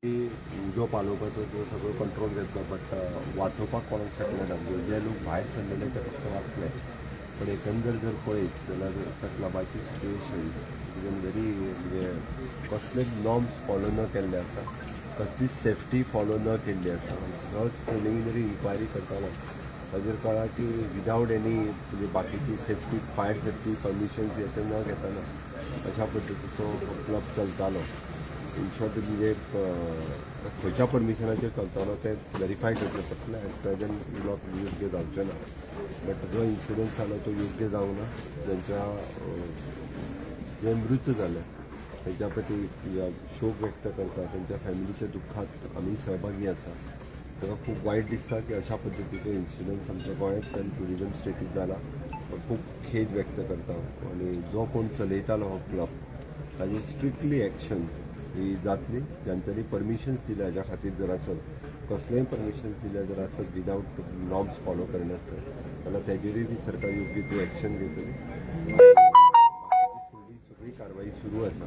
उजो पालोवपाचो जो सगळो कंट्रोल घेतलो, बट वाचोवपाक कोणाक शकले ना. म्हणजे जे लोक भायर सरलेले ते फक्त वाचले, पण एकंदर जर पळयत जाल्यार त्या क्लबाची सिट्युएशन is very, म्हणजे कसलेच नॉर्म्स फॉलो न केल्ले आसा, कसलीच सेफ्टी फॉलो न केल्ली आसा. सहज प्रिलिमिनरी इन्क्वायरी करतना ताजेर कळ्ळां की विदावट एनी, म्हणजे बाकीची सेफ्टी, फायर सेफ्टी परमिशन्स हे ते न घेतना अशा पद्दतीचो क्लब चलतालो. इन शॉर्ट, म्हणजे खंयच्या परमिशनाचेर चलतालो तें वेरीफाय करचें पडटलें. एट प्रेझेंट उलोवप योग्य जावचें ना, बट जो इन्सिडंट जालो तो योग्य जावंक ना. जांच्या जे मृत जाले तेंच्या प्रती शोक व्यक्त करता. तेंच्या फॅमिलीच्या दुख्खात आमी सहभागी आसा. ताका खूब वायट दिसता की अशा पद्दतीचो इन्सिडंट आमच्या गोंयांत आनी ट्युरिजम स्टेटीत जाला. खूब खेद व्यक्त करता आनी जो कोण चलयतालो हो क्लब ताजेर स्ट्रिक्टली एक्शन ही जातली. ज्यांच्यांनी परमिशन्स दिल्या हाज्या खातीर जर आसत, कसलेंय परमिशन्स दिल्या जर आसत विदावट नॉर्म्स फॉलो करिनासतना, जाल्यार तेजेरूय बी सरकार योग्य ती एक्शन घेतली. फुडली सगळी कारवाई सुरू आसा.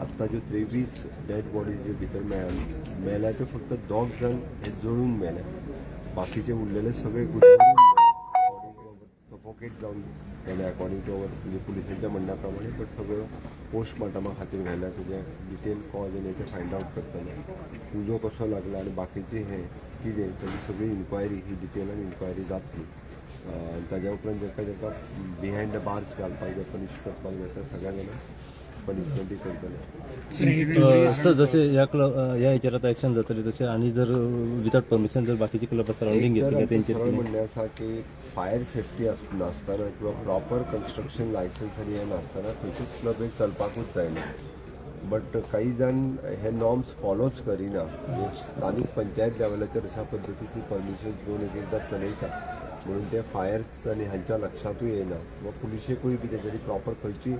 आत्तां ज्यो 23 डेड बॉडीज ज्यो भितर मेळ्ळ्या मेल्या, त्यो फक्त दोग जाण हे जळून मेले. बाकीचे उरलेले सगळे सफोकेट जावन गेले, अकॉर्डिंग टू our, म्हणजे पुलिसांच्या म्हणण्या प्रमाणे. बट सगळ्यो पोस्टमार्टमा खातीर व्हेल्या. तेजे डिटेल कॉज आनी ते फायंड आवट करतले. उजो कसो लागला आनी बाकीचे हे कितें, ताजी सगळी इन्क्वायरी ही डिटेलान इन्क्वायरी जातली. ताज्या उपरांत जाका जाका बिहायंड the bars घालपाक जाय, पनिश करपाक जाय, त्या सगळ्या जाणांक पनिशमेंटूय करतले. सर, जसे ह्या क्लब ह्या हेचेर आतां एक्शन जातली, तशें आनी जर विदाउट परमिशन जर बाकीचे क्लब सरावंडींग एक तर घेतले आमचें तेंचेर सरळ कितें? म्हणणें आसा की फायर सेफ्टी नासतना किंवा प्रॉपर कन्स्ट्रक्शन लायसन्स आनी हें नासतना खंयचेच क्लब हे चलपाकूच जायना. बट काही जाण हे नॉर्म्स फॉलोच करिना. म्हणजे स्थानीक पंचायत लेवलाचेर अशा पद्दतीची परमिशन घेवन एक एकदां चलयता, म्हणून ते फायर आनी हांच्या लक्षांतूय येना वा पुलिशेकूय बी तेंच्यांनी प्रॉपर खंयची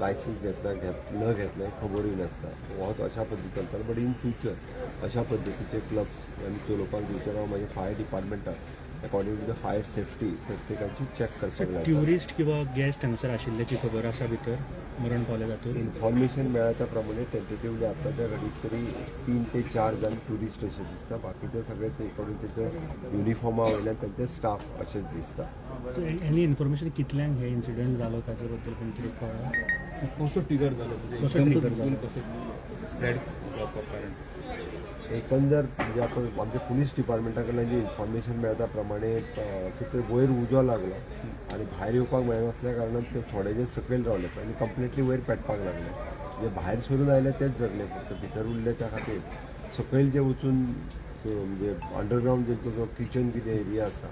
लायसन्स घेतला घेत न घेतलें खबरूय नासता. हो अशा पद्दतीन चलता. बट इन फ्युचर अशा पद्दतीचे क्लब्स आमी चलोवपाक दिवचे ना. मागीर फायर डिपार्टमेंटाक according to the fire safety प्रत्येकाची चॅक करपाक लायता. ट्युरिस्ट किंवा गेस्ट हांगासर आशिल्ल्याची खबर आसा भितर मरण पावले तातूंत? इन्फॉर्मेशन मेळ्ळ्या त्या प्रमाणे टेंटेटिवली आतांच्या घडीक तरी तीन ते चार जाण ट्युरिस्ट अशें दिसता. बाकीचे सगळे ते अकॉर्डिंग तेच्या युनिफॉर्मा वयल्यान तांचे स्टाफ अशेंच दिसता. एनी इन्फॉर्मेशन कितल्यांक हे इन्सिडंट जालो ताचे बद्दल पण कितें कळ्ळां? कसो ट्रिगर जालो म्हणजे? कसो trigger जालो? कसो स्प्रेड जावपाक कारण? एकंदर म्हणजे आपण आमच्या पुलीस डिपार्टमेंटा कडल्यान जी इन्फॉर्मेशन मेळटा प्रमाणे, कितें वयर उजो लागलो आनी भायर येवपाक मेळनासल्या कारणान ते थोडे जे सकयल रावले आनी कंप्लिटली वयर पेटपाक लागले. जे भायर सरून आयले तेच जगले फक्त. भितर उरले त्या खातीर सकयल जे वचून, म्हणजे अंडरग्रावंड जेंचो जो किचन कितें एरिया आसा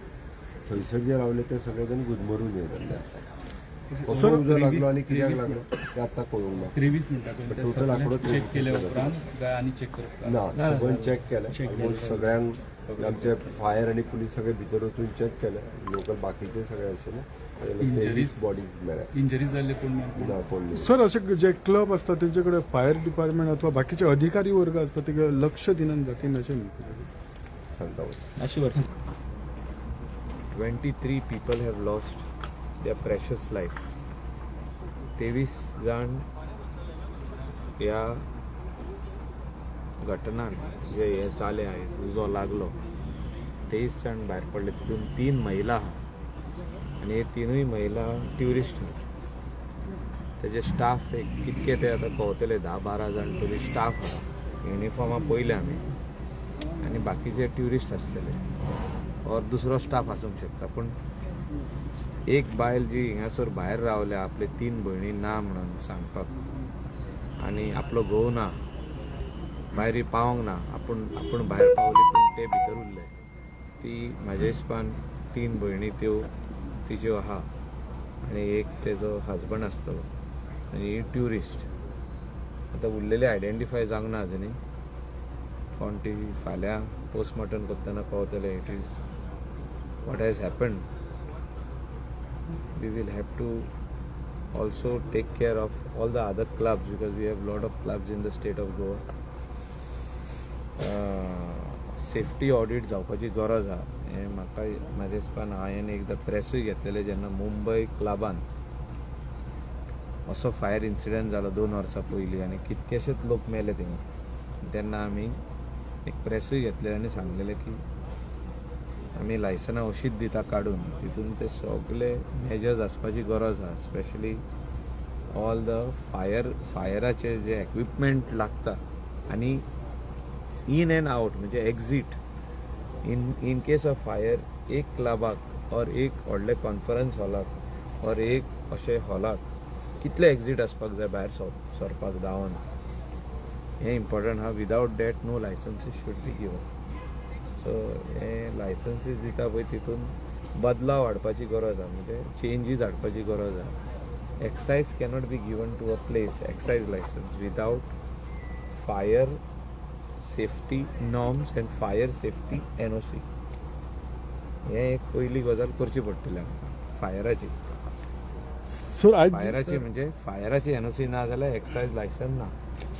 थंयसर जे रावले ते सगळे जाण गुदमरून हे जाल्ले आसा. कसो उजो लागलो आनी कित्याक लागलो ते आतां कळूंक ना. 23 म्हणटा पळय, ते Total आंकडो सगळे चेक 23 केले उपरांत काय आनी चेक करता? ना, सगळें चॅक केलें. ऑलमोस्ट सगळ्यांक आमचे फायर आनी पुलीस सगळे भितर वचून चॅक केले. लोकल बाकीचे सगळे आशिल्ले. 23 बॉडीज मेळ्ळे. इंजरीज जाल्ले कोण मेळ्ळे? ना, कोण न्ही. सर, अशे जे क्लब असतात तेंचे कडेन फायर डिपार्टमेंट अथवा बाकीचे अधिकारी वर्ग असतात, ते लक्ष दिनात जातीन अशें न्ही? सांगता. अशी 23 people have lost their precious life. 23 जाण ह्या घटनान जे हे जालें आयज, उजो लागलो, 23 जाण भायर पडले. तितून तीन महिला आहा आनी हे तिनूय महिला ट्युरिस्ट आहा. तेजे स्टाफ एक कितके ते आतां कळतले, 10-12 जाण तरी स्टाफ आहा. युनिफॉर्मां पळयले आमी आनी बाकीचे ट्युरिस्ट आसतले और दुसरो स्टाफ आसूंक शकता. पूण एक बायल जी हिंगासर भायर रावल्या, आपले तीन भयणी ना म्हणून सांगपाक आनी आपलो घोव ना, भायर पावोंक ना, आपूण आपूण भायर पावली पूण ते भितर उरले, ती म्हाज्या हिसपान तीन भयणी त्यो तिच्यो आहा आनी एक तेजो हजबंड आसतलो आनी ही ट्युरिस्ट. आतां उरलेले आयडेंटिफाय जावंक ना अजुनूय कोण ती. फाल्यां पोस्टमॉर्टम करतना पावतले. It is what has happened. We will have to also take care of all the other clubs because we have lot of clubs in the state of Goa. Safety audit जावपाची गरज आहा. हें म्हाका म्हाज्या हिसपान हांवें एकदां प्रेसूय घेतलेलें, जेन्ना मुंबय क्लबान असो फायर इन्सिडंट जालो 2 वर्सां पयलीं आनी कितकेशेच लोक मेले थिंगा, तेन्ना आमी एक प्रेसूय घेतले आनी सांगलेलें की आमी लायसनां अशीच दिता काडून तितून ते सगळे मेजर्स आसपाची गरज आहा, specially all the फायराचे J equipment लागता आनी इन एंड आउट म्हणजे exit in case of fire. एक क्लबाक ऑर एक व्हडले कॉन्फरन्स हॉलाक ऑर एक अशें हॉलाक कितले एक्झीट आसपाक जाय भायर सरपाक धांवन, हें इम्पॉर्टंट आहा. Without that no licenses should be given. So हे लायसन्सीस दिता पळय तितून बदलाव हाडपाची गरज आहा, म्हणजे चेंजीस हाडपाची गरज आहा. Excise cannot be given to a place, excise licence, without fire safety norms and fire safety NOC. हें एक पयली गजाल करची पडटली आमकां फायराची. सर, आज फायराची म्हणजे फायराची एनओसी ना जाल्यार एक्सायज लायसन्स ना.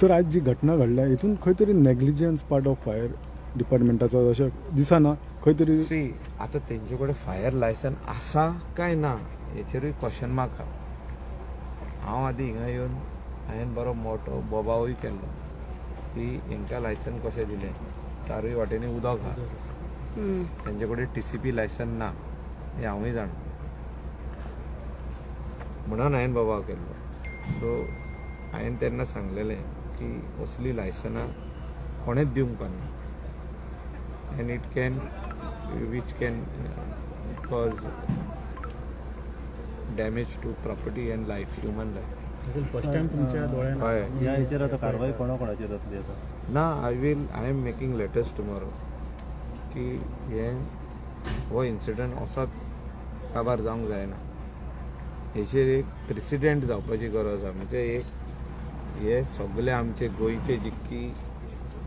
सर, आज जी घटना घडल्या हितून खंय तरी नेग्लिजन्स पार्ट ऑफ फायर डिपार्टमेंटाचो अशें दिसना खंय तरी? सी, आतां तेंचे कडेन फायर लायसन आसा काय ना हेचेरूय क्वेश्चन मार्क आहा. हांव आदी हिंगा येवन हांवें बरो मोठो बोबावूय केल्लो की हेंकां लायसन कशें दिलें, चारूय वाटेंनी उदक आहा, तेंचे कडेन टीसीपी लायसन ना हें हांवूय जाणा, म्हणून हांवें बोबाव केल्लो. सो हांवें तेन्ना सांगलेलें की असलीं लायसनां कोणेच दिवंक पाना and it can which can cause damage to property and life, human life. First time तुमच्या दोळ्यान हय. ह्या हेचेर आतां कारवाय कोणा कोणाचेर जातली आतां? ना, I am making letters tomorrow की हे हो इन्सिडंट असोच काबार जावंक जायना. हेचेर एक प्रेसिडेंट जावपाची गरज आहा. म्हणजे एक हे सगळे आमचे गोंयचे जितकी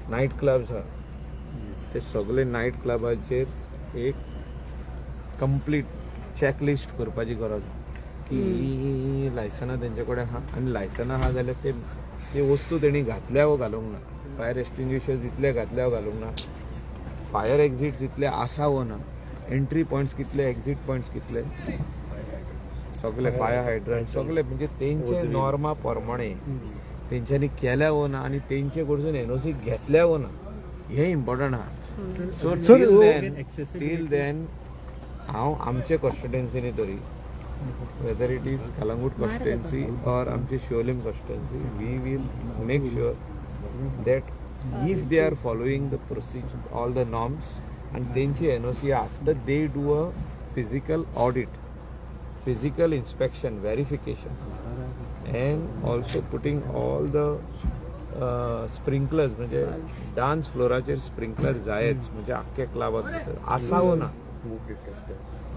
नायट क्लब्स आहा ते सगळे नायट क्लबाचेर एक कंप्लीट चॅकलिस्ट करपाची गरज आहा की ही लायसनां तेंचे कडेन आहा आनी लायसनां आहा जाल्यार ते ते वस्तू तेणी घातल्या वो घालूंक ना, फायर एक्सटिंग्विशर्स इतले घातल्या वो घालूंक ना, फायर एक्झिट्स इतले आसा वो ना, एंट्री पॉयंट्स कितले, एक्झिट पॉयंट्स कितले, सगळे फायर हायड्रंट सगळे, म्हणजे तेंचे नॉर्मा प्रमाणे तेंच्यांनी केल्या वो ना आनी तेंचे कडसून एनओसी घेतल्या वो ना हें इम्पॉर्टंट आहा. So Sir, till then till then हांव आमचे कॉन्स्टिट्युएन्सीनी तरी, whether it is Calangute constituency or आमचे Siolim constituency, we will make sure that if they are following the procedure, all the norms and तेंची NOC after they do a physical audit, physical inspection, verification and also putting all the sprinklers, म्हणजे dance फ्लोराचेर sprinkler जायच, म्हणजे आख्ख्या क्लबात भितर आसा वो ना,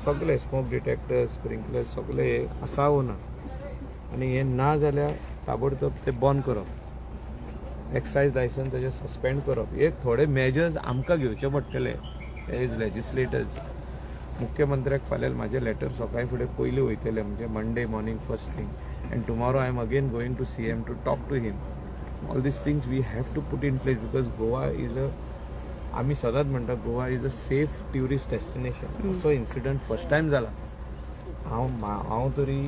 सगळे स्मोक डिटेक्टर, स्प्रिंकलर सगळे आसा वो ना आनी हे ना जाल्यार ताबडतोब ते बंद करप, एक्सायज लायसन्स तेजें सस्पेंड करप. हे थोडे मेजर्स आमकां घेवचे पडटले एज लेजिस्लेटर्स. मुख्यमंत्र्याक फाल्यां म्हाजें लेटर सकाळी फुडें पयलीं वयतलें, म्हणजे Monday morning first thing, and tomorrow I am again going to CM to talk to him. All these things we have to put in place because Goa is a, आमी सदांच म्हणटा, Goa is a safe tourist destination. असो incident first time जाला. हांव तरी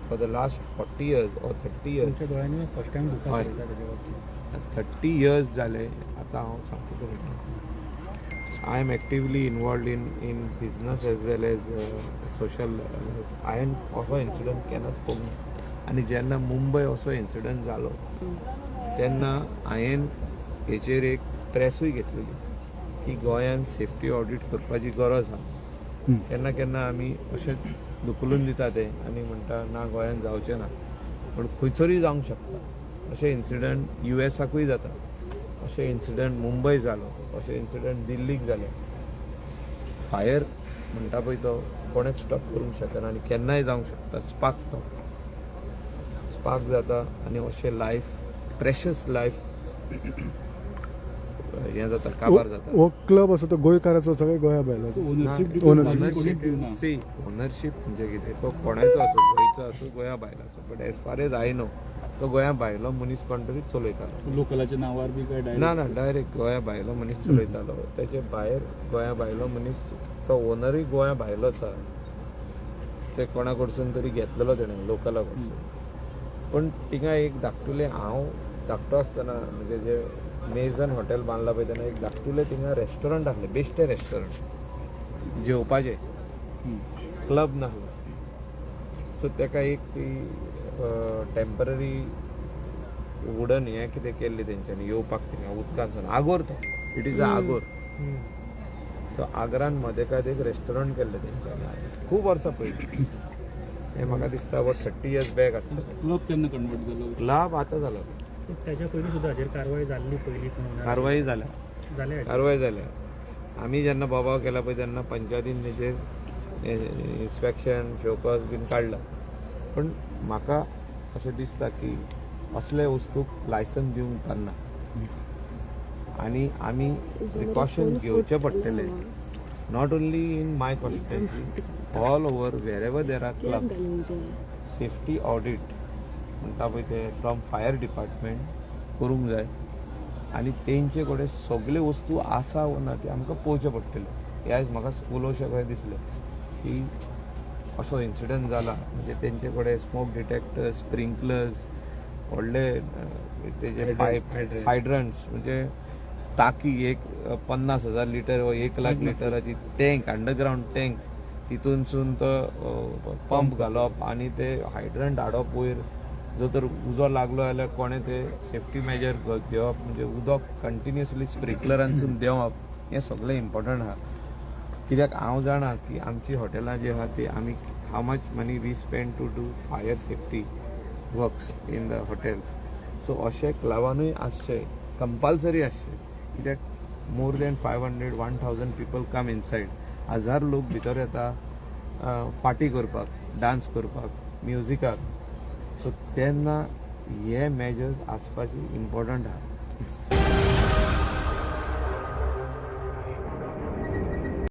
for the last 40 years or 30 years तुमच्या दोळ्यांनी first time दुकान हय. पळयता तेजे बाबतीत. 30 इयर्स जाले आतां हांव सांगता तुमकां, I am actively involved in business as well as social. हांवें असो इन्सिडंट केन्नाच पळोवंक ना आनी जेन्ना मुंबय असो इन्सिडंट जालो तेन्ना हांवें हेचेर एक प्रेसूय घेतलेली की गोंयान सेफ्टी ऑडीट करपाची गरज आहा. केन्ना केन्ना आमी अशें धुकलून दिता ते आनी म्हणटा ना, गोंयान जावचें ना, पूण खंयसरूय जावंक शकता. अशे इन्सिडंट युएसाकूय जाता. अशे इन्सिडंट मुंबय जालो, अशे इन्सिडंट दिल्लीक जाले. फायर म्हणटा पळय तो कोणेच स्टॉप करूंक शकना आनी केन्नाय जावंक शकता. स्पार्क, तो स्पार्क जाता आनी अशें लायफ, प्रेशस लायफ हें जाता, काबार जाता. हो क्लब आसा तो गोंयकाराचो, सगळे गोंया भायलो? Ownership Ownership. कोणीच दिवना. सी, ओनरशीप म्हणजे कितें, तो कोणाचो आसूं, गोंयचो आसूं, गोंया भायलो आसूं, but as far as I know तो गोंया भायलो मनीस कोण तरी चलयतालो. लोकलाच्या नावार बी काय? ना ना, डायरेक्ट गोंया भायलो मनीस चलयतालो. तेचे भायर गोंया भायलो मनीस, तो ओनरूय गोंया भायलोच आहा. ते कोणा कडसून तरी घेतलेलो तेणें, लोकला कडसून. पूण थिंगा एक धाकटुलें, हांव धाकटो आसतना, म्हणजे जे मेजन हॉटेल बांदला पळय तेन्ना एक धाकटुलें थिंगा रेस्टॉरंट आसलें, बेश्टें रेस्टॉरंट जेवपाचें, क्लब नासलो. सो तेका एक ती टेम्पररी वुडन हें कितें केल्लें तेंच्यांनी येवपाक थिंगा उदकांतसून. आगोर तो, it is a Agor. So आगरान मदेकाद एक रेस्टॉरंट केल्लें तेंच्यांनी खूब वर्सां पयलीं. हें म्हाका दिसता अबावट 30 इयर्स बॅक आसतलें. क्लब केन्ना कन्वर्ट जालो? क्लब आतां जालो. त्याच्या पयलीं सुद्दां हाजेर कारवाय जाल्ली पयलीं कोण? कारवाई जाल्या. जाल्या. कारवाय जाल्या. आमी जेन्ना बोबाव केला पळय तेन्ना पंचायतीन तेजेर इन्स्पेक्शन शोकॉज बीन काडला. पण म्हाका अशें दिसता की असले वस्तूक लायसन्स दिवंक उपकारना आनी आमी प्रिकॉशन घेवचे पडटले, not only in my constituency, all over, wherever there are club, safety audit म्हणटा पळय ते फ्रॉम फायर डिपार्टमेंट करूंक जाय आनी तेंचे कडेन सगळे वस्तू आसा वो ना ते आमकां पळोवचें पडटलें. हें आयज म्हाका उलोवशें कशें दिसलें की असो इन्सिडंट जाला म्हणजे तेंचे कडेन स्मोक डिटेक्टर, स्प्रिंकलर्स, व्हडले तेजे पायप, हायड्रंट्स, म्हणजे टाकी एक 50,000 लिटर वा 1 लाख लिटराची टँक, अंडरग्रावंड टँक, तितूनसून तो पंप घालप आनी ते हायड्रंट हाडप वयर. जर तर उजो लागलो जाल्यार कोणें ते सेफ्टी मेजर घेवप, म्हणजे उदक कंटिन्युअसली स्प्रिंकलरांसून देंवप, हें सगळें इम्पॉर्टंट आहा. कित्याक हांव जाणा की आमची हॉटेलां जी आहा ती आमी how much money we spend to do fire safety works in the hotels. So अशें क्लबानूय आसचें, कंपल्सरी आसचें, कित्याक more than 500, 1000 people come inside. हजार लोक भितर येता पार्टी करपाक, डान्स करपाक, म्युजिकाक. सो तेन्ना हे मेजर्स आसपाचे इम्पॉर्टंट आहा.